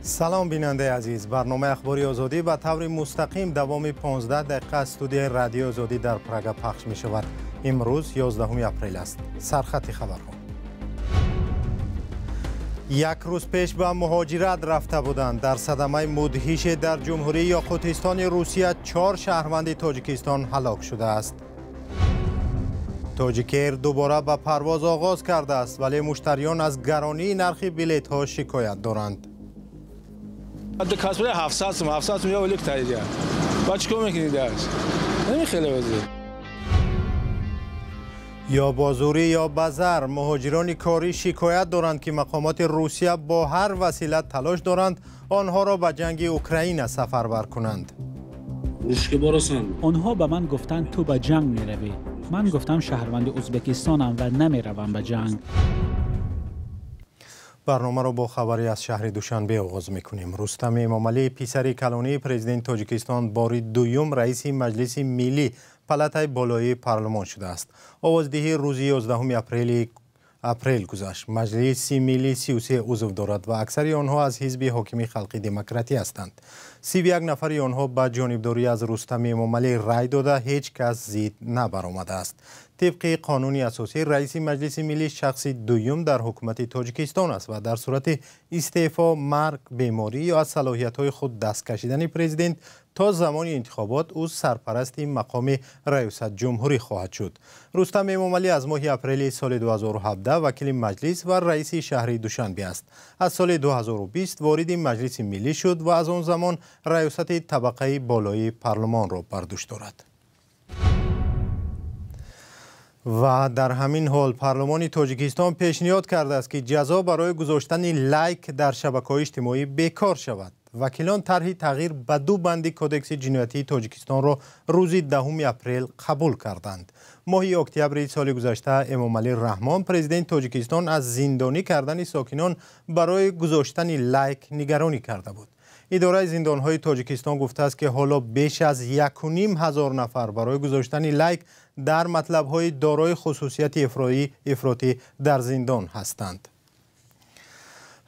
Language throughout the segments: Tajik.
Салом, бинандаи азиз. Барномаи Ахбори Озодӣ ба таври мустақим давоми 15 дақиқа аз студияи Радиои Озодӣ дар Прага пахш мешавад. Имрӯз 11 апрел аст. Сархати хабарҳо. Як рӯз пеш ба муҳоҷират рафта буданд. Дар садамаи мудҳише дар Ҷумҳурии Ёқутистони Русия 4 шаҳрванди Тоҷикистон ҳалок шудааст. Тоҷикэйр дубора ба парвоз оғоз кардааст, вале муштариён аз гаронии нархи билетҳо шикоят доранд. Касб 700 сум, 700 сум я велик таридя. Ба чикор мекунӣ даш? Намехеле вазир. Ё бо зӯрӣ, ё ба зар муҳоҷирони корӣ шикоят доранд, ки мақомоти Русия бо ҳар васила талош доранд онҳоро ба ҷанги Украина сафарбар кунанд. Онҳо ба ман гуфтанд, ту ба ҷанг меравӣ. Ман гуфтам, шаҳрванди Ӯзбекистонам ва намеравам ба ҷанг. Барномаро бо хабаре аз шаҳри Душанбе оғоз мекунем. Рустам Эмомалӣ, писари калонии президенти Тоҷикистон, бори дуюм раиси Маҷлиси Миллӣ, палатаи болоии парлумон шудааст. Овоздиҳӣ рӯзи 11 апрел гузашт. Маҷлиси Миллӣ 33 узв дорад ва аксари онҳо аз ҳизби ҳокими Халқи Демократӣ ҳастанд. 31 нафари онҳо ба ҷонибдорӣ аз Рустам Эмомалӣ рай дода, ҳеҷ кас зид набаромадааст. Тибқи қонуни асосӣ, раиси Маҷлиси Миллӣ шахси дуюм дар ҳукумати Тоҷикистон аст ва дар сурати истеъфо, марг, беморӣ ё аз салоҳиятҳои худ даст кашидани президент то замони интихобот ӯ сарпарасти мақоми раёсат ҷумҳурӣ хоҳад шуд. Рустам Эмомалӣ аз моҳи апрели соли 2017 вакили маҷлис ва раиси шаҳри Душанбе аст. Аз соли 2020 вориди Маҷлиси Миллӣ шуд ва аз он замон раёсати табақаи болоии парлумонро бар дӯш дорад. Ва дар ҳамин ҳол парлумони Тоҷикистон пешниҳод кардааст, ки ҷазо барои гузоштани лайк дар шабакаҳои иҷтимоӣ бекор шавад. Вакилон тарҳи тағйир ба 2 банди Кодекси ҷиноятии Тоҷикистонро рӯзи 10 апрел қабул карданд. Моҳи октябри соли гузашта Эмомалӣ Раҳмон, президенти Тоҷикистон, аз зиндонӣ кардани сокинон барои гузоштани лайк нигаронӣ карда буд. Идораи зиндонҳои Тоҷикистон гуфтааст, ки ҳоло беш аз 1500 нафар барои гузоштани лайк дар матлабҳои дорои хусусияти ифротӣ дар зиндон ҳастанд.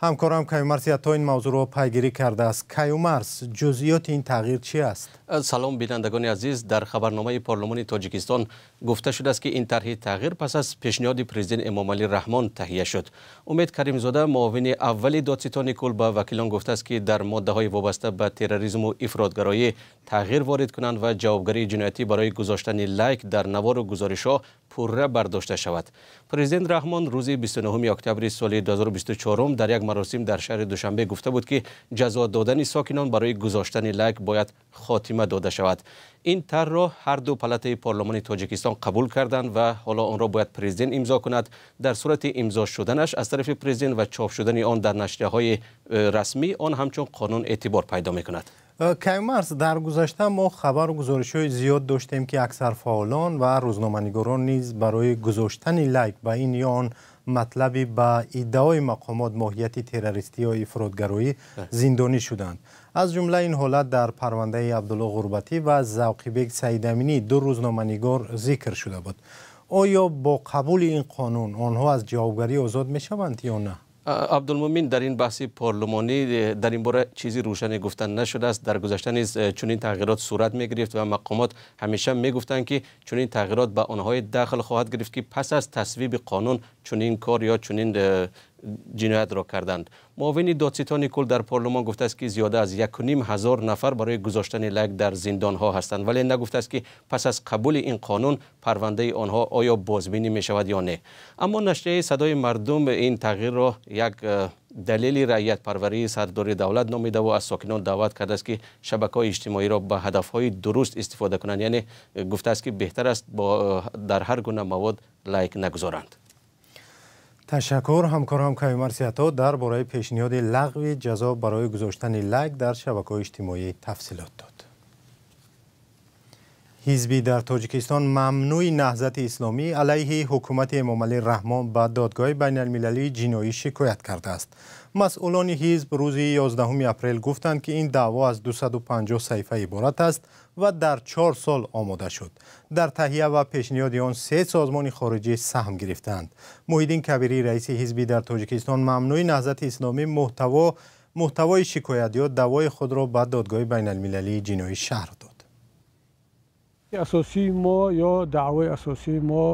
Ҳамкорам Каюмарс то ин мавзӯъро пайгирӣ кардааст. Каюмарс, ҷузъиёти ин тағйир чи аст? Салом, бинандагони азиз. Дар хабарномаи парлумони Тоҷикистон гуфта шудааст, ки ин тарҳи тағйир пас аз пешниҳоди президент Эмомалӣ Раҳмон таҳия шуд. Умед Каримзода, муовини аввали додситони кул, ба вакилон гуфтааст, ки дар моддаҳои вобаста ба терроризму ифротгароӣ тағйир ворид кунанд ва ҷавобгарии ҷиноятӣ барои гузоштани лайк дар навору гузоришҳо пурра бардошта шавад. Президент Раҳмон рӯзи 29 октябри соли 2024 дар як маросим дар шаҳри Душанбе гуфта буд, ки ҷазо додани сокинон барои гузоштани лайк бояд хотима дода шавад. Ин тарҳро ҳар ду палатаи парлумони Тоҷикистон қабул карданд ва ҳоло онро бояд президент имзо кунад. Дар сурати имзо шуданаш аз тарафи президент ва чоп шудани он дар нашрияҳои расмӣ, он ҳамчун қонун эътибор пайдо мекунад. Каюмарс, дар гузашта мо хабару гузоришҳои зиёд доштем, ки аксар фаъолон ва рӯзноманигорон низ барои гузоштани лайк ба ин ё он матлаби ба иддаои мақомот моҳияти террористӣ ё ифротгароӣ зиндонӣ шуданд. Аз ҷумла ин ҳолат дар парвандаи Абдулло Ғурбатӣ ва Завқибек Саидаминӣ, 2 рӯзноманигор, зикр шуда буд. Оё бо қабули ин қонун онҳо аз ҷавобгарӣ озод мешаванд ё на? Абдулмумин, дар ин баҳси парлумонӣ дар ин бора чизи рӯшане гуфта нашудааст. Дар гузашта низ чунин тағйирот сурат мегирифт ва мақомот ҳамеша мегуфтанд, ки чунин тағйирот ба онҳое дахл хоҳад гирифт, ки пас аз тасвиби қонун чунин кор ё чунин ҷиноятро карданд. Муовини додситони кул дар парлумон гуфтааст, ки зиёда аз 1500 нафар барои гузоштани лайк дар зиндонҳо ҳастанд, вале нагуфтааст, ки пас аз қабули ин қонун парвандаи онҳо оё бозбинӣ мешавад ё не. Аммо нашрияи Садои мардум ин тағйирро як далели раиятпарварии сардори давлат номидаву аз сокинон даъват кардааст, ки шабакаҳои иҷтимоиро ба ҳадафҳои дуруст истифода кунанд. Яъне гуфтааст, ки беҳтар аст дар ҳар гуна мавод лайк нагузоранд. Ташаккур. Ҳамкорам Каюмарс Ято дар бораи пешниҳоди лағви ҷазо барои гузоштани лайк дар шабакаҳои иҷтимоӣ тафсилот дод. Ҳизби дар Тоҷикистон мамнӯи Наҳзати Исломӣ алайҳи ҳукумати Эмомалӣ Раҳмон ба Додгоҳи байналмилалии ҷиноӣ шикоят кардааст. Масъулони ҳизб рӯзи 11 апрел гуфтанд, ки ин даъво аз 250 саҳифа иборат аст ва дар 4 сол омода шуд. Дар таҳия ва пешниҳоди он 3 созмони хориҷӣ саҳм гирифтаанд. Муҳиддин Кабирӣ, раиси ҳизби дар Тоҷикистон мамнӯи Наҳзати Исломӣ, Муҳтавои шикоят ё даъвои худро ба Додгоҳи байналмилалии ҷиноӣ шарҳ дод. Асосии мо ё даъвои асосии мо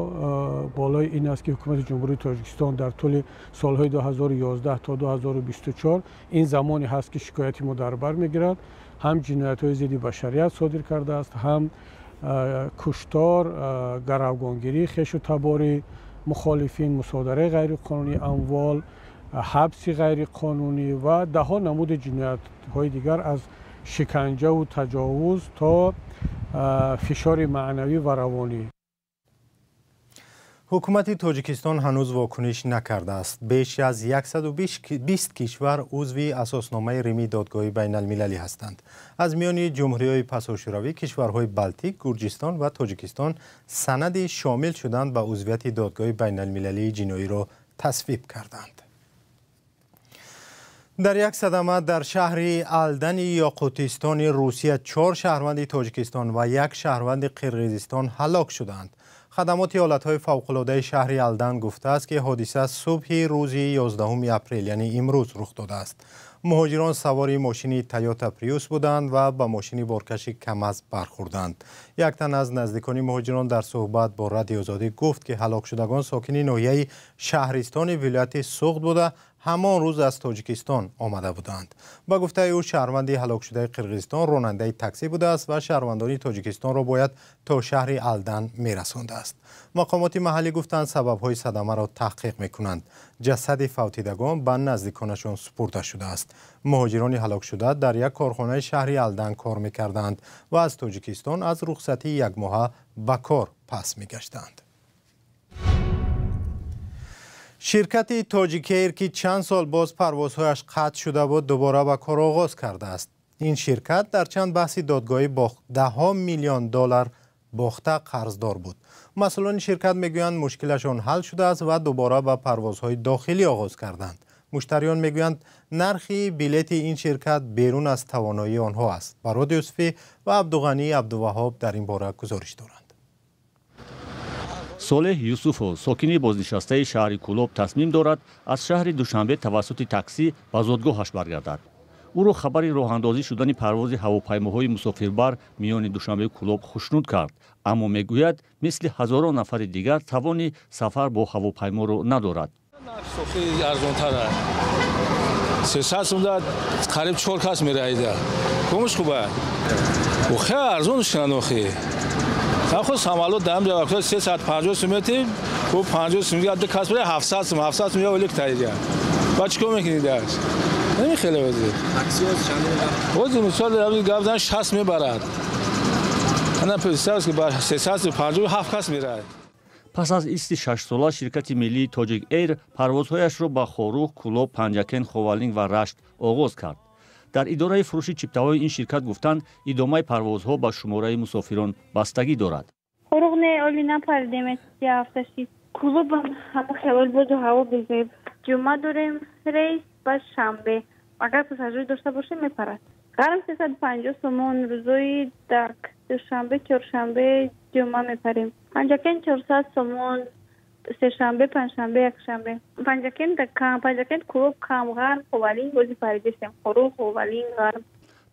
болои ин аст, ки ҳукумати Ҷумҳурии Тоҷикистон дар тӯли солҳои 2011 то 2024, ин замоне ҳаст, ки шикояти мо дар бар мегирад, ҳам ҷиноятҳои зидди башарият содир кардааст, ҳам куштор, гаравгонгирии хешу табори мухолифин, мусодараи ғайриқонунии амвол, ҳабси ғайриқонунӣ ва даҳҳо намуди ҷиноятҳои дигар, аз шиканҷаву таҷовуз то фишори маънавӣ ва равонӣ. Ҳукумати Тоҷикистон ҳанӯз вокуниш накардааст. Беш аз 120 кишвар узви асосномаи Римии Додгоҳи байналмилалӣ ҳастанд. Аз миёни ҷумҳуриҳои пасошӯравӣ кишварҳои Балтик, Гурҷистон ва Тоҷикистон санади шомил шудан ба узвияти Додгоҳи байналмилалии ҷиноиро тасвиб карданд. Дар як садама дар шаҳри Алдани Ёқутистони Русия чор шаҳрванди Тоҷикистон ва як шаҳрванди Қирғизистон ҳалок шуданд. Хадамоти ҳолатҳои фавқулодаи шаҳри Алдан гуфтааст, ки ҳодиса субҳи рӯзи 11 апрел, яъне имрӯз, рух додааст. Муҳоҷирон савори мошини Тойота Приус буданд ва ба мошини боркаши КамАЗ бархӯрданд. Як тан аз наздикони муҳоҷирон дар суҳбат бо Радиои Озодӣ гуфт, ки ҳалокшудагон сокини ноҳияи Шаҳристони вилояти Суғд буда, ҳамон рӯз аз Тоҷикистон омада буданд. Ба гуфтаи ӯ, шаҳрванди ҳалокшудаи Қирғизистон ронандаи таксӣ будааст ва шаҳрвандони Тоҷикистонро бояд то шаҳри Алдан мерасондааст. Мақомоти маҳаллӣ гуфтанд, сабабҳои садамаро таҳқиқ мекунанд. Ҷасади фавтидагон ба наздиконашон супурда шудааст. Муҳоҷирони ҳалокшуда дар як корхонаи шаҳри Алдан кор мекарданд ва аз Тоҷикистон аз рухсатии якмоҳа ба кор пас мегаштанд. Ширкати Тоҷикэйр, ки чанд сол боз парвозҳояш қатъ шуда буд, дубора ба кор оғоз кардааст. Ин ширкат дар чанд баҳси додгоҳӣ даҳҳо миллион доллар бохта қарздор буд. Масъулони ширкат мегӯянд, мушкилашон ҳал шудааст ва дубора ба парвозҳои дохилӣ оғоз карданд. Муштариён мегӯянд, нархи билети ин ширкат берун аз тавоноии онҳо аст. Барод Юсуфӣ ва Абдуғанӣ Абдуваҳҳоб дар ин бора гузориш доранд. Солеҳ Юсуфов, сокини бознишастаи шаҳри Кӯлоб, тасмим дорад аз шаҳри Душанбе тавассути таксӣ ба зодгоҳаш баргардад. Ӯро хабари роҳандозӣ шудани парвози ҳавопаймоҳои мусофирбар миёни Душанбеу Кӯлоб хушнуд кард, аммо мегӯяд, мисли ҳазорон нафари дигар тавони сафар бо ҳавопайморо надорад. Арзонтар, 300 сумда қариб чор кас мераида. Кумуш хуба, хеле арзон шудан охи. Наход самолёт дам ҷавоб 350 сум метим, ку 50 сум ду кас бире, 700 сум, 700 сум я олик таида. Ба чикор мекунӣ даш? Намехеле вози. Таксиоз чанд? Вози мисол гап зан 60 мебарад. Ана представь, ки ба 357 кас мерад. Пас аз исти шашсола ширкати миллии Тоҷик Эйр парвозҳояшро ба Хоруғ, Кӯлоб, Панҷакент, Ховалинг ва Рашт оғоз кард. Дар идораи фурӯши чиптаҳои ин ширкат гуфтанд, идомаи парвозҳо ба шумораи мусофирон бастагӣ дорад. Хоруғ не, оли напаридем, ҳафта шид. Кӯлобам ҳама хелол боду ҳаво безеб. Ҷумъа дорем рейс, ба шанбе. Агар пассажир дошта бошем, мепарад. Гарм 350 сомон, рӯзои дак, душанбе, чоршанбе, ҷумъа мепарем. Панҷакент 400 сомон, сешанбе, панҷшанбе, якшанбе. Панҷакент кам, Панҷакент, Кӯлоб кам, Ғарм, Ховалинг бози паридесем. Хоруғ, Ховалинг, Ғарм.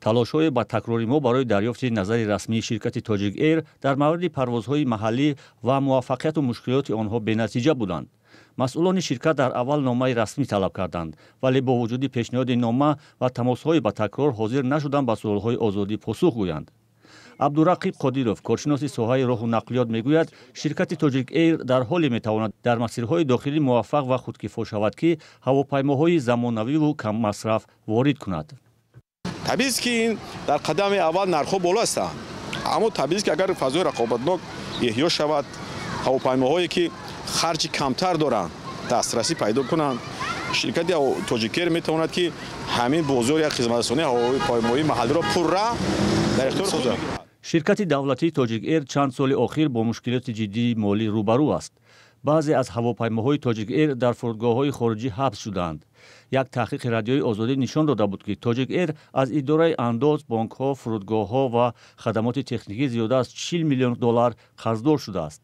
Талошҳое ба такрори мо барои дарёфти назари расмии ширкати Тоҷик Эйр дар мавриди парвозҳои маҳаллӣ ва муваффақияту мушкилоти онҳо бенатиҷа буданд. Масъулони ширкат дар аввал номаи расмӣ талаб карданд, вале бо вуҷуди пешниҳоди нома ва тамосҳои ба такрор ҳозир нашуданд ба суолҳои Озодӣ посух гӯянд. Абдурақиб Қодиров, коршиноси соҳаи роҳу нақлиёт, мегӯяд, ширкати Тоҷик Эйр дар ҳоле метавонад дар масирҳои дохилӣ муваффақ ва худкифо шавад, ки ҳавопаймоҳои замонавиву каммасраф ворид кунад. Табиист, ки ин дар қадами аввал нархҳо боло ҳастанд, аммо табиист, ки агар фазои рақобатнок эҳё шавад, ҳавопаймоҳое ки харҷи камтар доранд, дастрасӣ пайдо кунанд, ширкати Тоҷикэйр метавонад, ки ҳамин бозор як хизматрасонии ҳавопаймоии маҳаллиро пурра дар ихтиёр худ. Ширкати давлатии Тоҷик Эйр чанд соли охир бо мушкилоти ҷиддии молӣ рӯбарӯ аст. Баъзе аз ҳавопаймоҳои Тоҷик Эйр дар фурудгоҳҳои хориҷӣ ҳабс шудаанд. Як таҳқиқи Радиои Озодӣ нишон дода буд, ки Тоҷик Эйр аз идораи андоз, бонкҳо, фурудгоҳҳо ва хадамоти техникӣ зиёда аз 40 миллион доллар қарздор шудааст.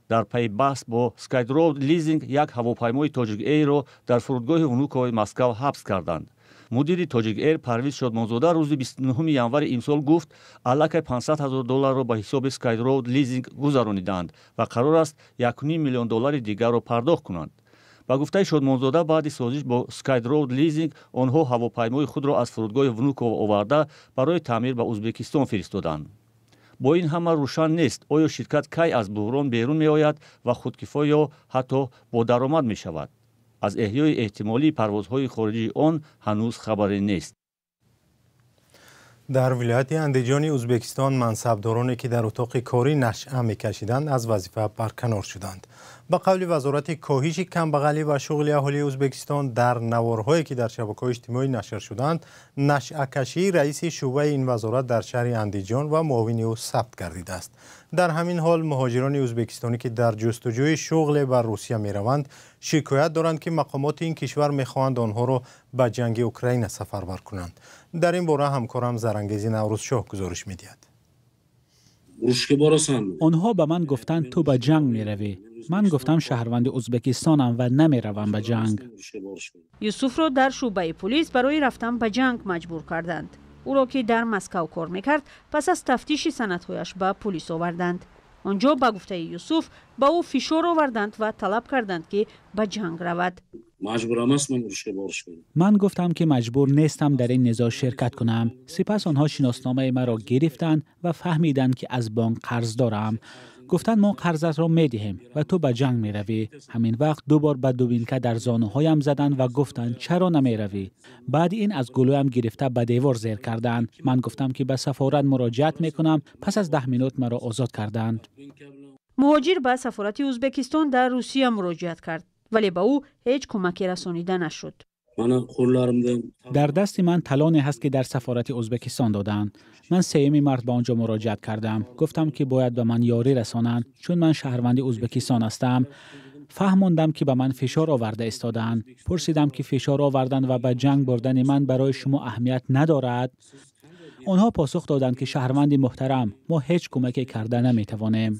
Дар пайи баҳс бо Скайроад Лизинг як ҳавопаймои Тоҷик Эйрро дар фурудгоҳи Внуковои Москав ҳабс карданд. Мудири Тоҷик Эйр Парвиз Шодмонзода рӯзи 29 январи имсол гуфт, аллакай 500 ҳазор долларро ба ҳисоби Skyroad Leasing гузаронидаанд ва қарор аст 1,5 миллион доллари дигарро пардохт кунанд. Ба гуфтаи Шодмонзода, баъди созиш бо Skyroad Leasing онҳо ҳавопаймои худро аз фурудгоҳи Внуково оварда барои таъмир ба Узбекистон фиристоданд. Бо ин ҳама рӯшан нест, оё ширкат кай аз буҳрон берун меояд ва худкифо ё ҳатто бо даромад мешавад. Аз эҳёи эҳтимолии парвозҳои хориҷии он ҳанӯз хабаре нест. Дар вилояти Андиҷони Узбекистон мансабдороне ки дар утоқи корӣ нашъа мекашиданд, аз вазифа барканор шуданд. Ба қавли Вазорати коҳиши камбағалӣ ва шуғли аҳолии Узбекистон, дар наворҳое ки дар шабакаҳои иҷтимоӣ нашр шуданд, нашъакашии раиси шӯъбаи ин вазорат дар шаҳри Андиҷон ва муовини ӯ сабт гардидааст. Дар ҳамин ҳол муҳоҷирони узбекистонӣ ки дар ҷустуҷӯи шуғле ба Русия мераванд, шикоят доранд, ки мақомоти ин кишвар мехоҳанд онҳоро ба ҷанги Украина сафарбар кунанд. Дар ин бора ҳамкорам Зарангези Наврӯзшоҳ гузориш медиҳад. Онҳо ба ман гуфтанд, ту ба ҷанг меравӣ. Ман гуфтам, шаҳрванди Узбекистонам ва намеравам ба ҷанг. Юсуфро дар шӯъбаи полис барои рафтан ба ҷанг маҷбур карданд. Ӯро, ки дар Москав кор мекард, пас аз тафтиши санадҳояш ба полис оварданд. Он ҷо, ба гуфтаи Юсуф, ба ӯ фишор оварданд ва талаб карданд, ки ба ҷанг равад. Ман гуфтам, ки маҷбур нестам дар ин низоъ ширкат кунам. Сипас онҳо шиносномаи маро гирифтанд ва фаҳмиданд, ки аз бонк қарз дорам. Гуфтанд, мо қарзатро медиҳем ва ту ба ҷанг меравӣ. Ҳамин вақт ду бор ба дубинка дар зонуҳоям заданд ва гуфтанд, чаро намеравӣ? Баъди ин аз гулӯям гирифта ба девор зер карданд. Ман гуфтам, ки ба сафорат муроҷиат мекунам. Пас аз 10 минут маро озод карданд. Муҳоҷир ба сафорати Узбекистон дар Русия муроҷиат кард, вале ба ӯ ҳеҷ кӯмаке расонида нашуд. Дар дасти ман талоне ҳаст, ки дар сафорати Узбекистон доданд. Ман 3 март ба он ҷо муроҷиат кардам. Гуфтам, ки бояд ба ман ёрӣ расонанд, чун ман шаҳрванди Узбекистон ҳастам. Фаҳмондам, ки ба ман фишор оварда истоданд. Пурсидам, ки фишор овардан ва ба ҷанг бурдани ман барои шумо аҳамият надорад? Онҳо посух доданд, ки шаҳрванди муҳтарам, мо ҳеҷ кӯмаке карда наметавонем.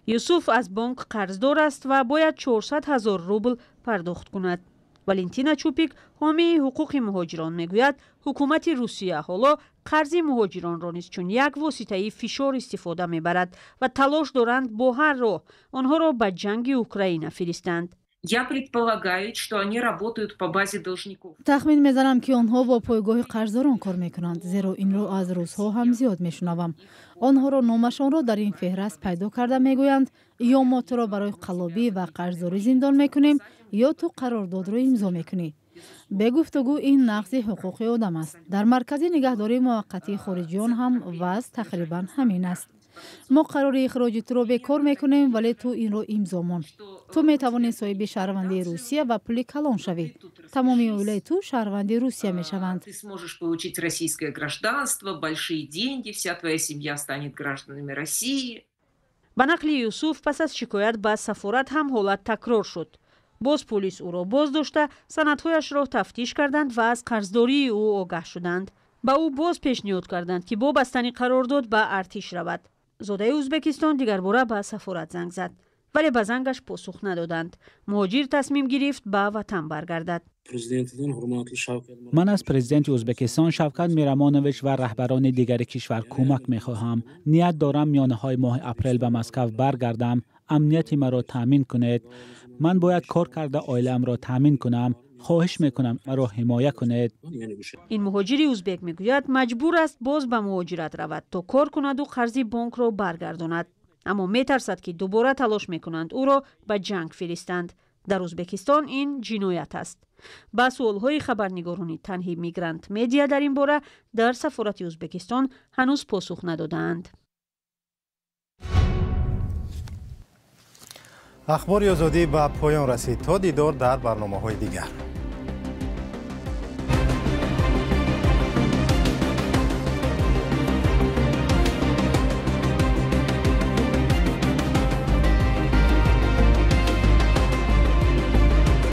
Юсуф аз бонк қарздор аст ва бояд 400 ҳазор рубл пардохт кунад. Валентина Чупик, ҳомии ҳуқуқи муҳоҷирон, мегӯяд, ҳукумати Русия ҳоло қарзи муҳоҷиронро низ чун як воситаи фишор истифода мебарад ва талош доранд бо ҳар роҳ онҳоро ба ҷанги Украина фиристанд. Я предполагаю, что они работают по базе должников. Тахмин мезанам, ки онҳо бо пойгоҳи қарздорон кор мекунанд, зеро инро аз рӯзҳо ҳам зиёд мешунавам. Онҳоро номашонро дар ин феҳраст пайдо карда мегӯянд, ё мо туро барои қаллобӣ ва қарздорӣ зиндон мекунем, ё ту қарордодро имзо мекунӣ. Бегуфтугӯ, ин нақзи ҳуқуқи одам аст. Дар маркази нигаҳдории муваққатии хориҷиён ҳам вазъ тақрибан ҳамин аст. Мо қарори ихроҷи туро бекор мекунем, вале ту инро имзо мон. Ту метавонӣ соҳиби шаҳрвандии Русия ва пули калон шавӣ. Тамоми оилаи ту шаҳрванди Русия мешаванд. Ты сможешь получить российское гражданство, большие деньги, вся твоя семья станет гражданами России. Ба нақли Юсуф, пас аз шикоят ба сафорат ҳам ҳолат такрор шуд. Боз полис ӯро боздошта, санадҳояшро тафтиш карданд ва аз қарздории ӯ огаҳ шуданд. Ба ӯ боз пешниҳод карданд, ки бо бастани қарордод ба артиш равад. Зодаи Узбекистон дигарбора ба сафорат занг зад, вале ба зангаш посух надоданд. Муҳоҷир тасмим гирифт ба ватан баргардад. Ман аз президенти Узбекистон Шавкат Мирамонович ва раҳбарони дигари кишвар кӯмак мехоҳам. Ният дорам миёнаҳои моҳи апрел ба Москав баргардам. Амнияти маро таъмин кунед. Ман бояд кор карда оилаамро таъмин кунам. Хоҳиш мекунам, маро ҳимоя кунед. Ин муҳоҷири узбек мегӯяд, маҷбур аст боз ба муҳоҷират равад, то кор кунаду қарзи бонкро баргардонад, аммо метарсад, ки дубора талош мекунанд ӯро ба ҷанг фиристанд. Дар Узбекистон ин ҷиноят аст. Ба суолҳои хабарнигорони Танҳи Мигрант Медиа дар ин бора дар сафорати Узбекистон ҳанӯз посух надодаанд. Ахбори Озодӣ ба поён расид. То дидор дар барномаҳои дигар.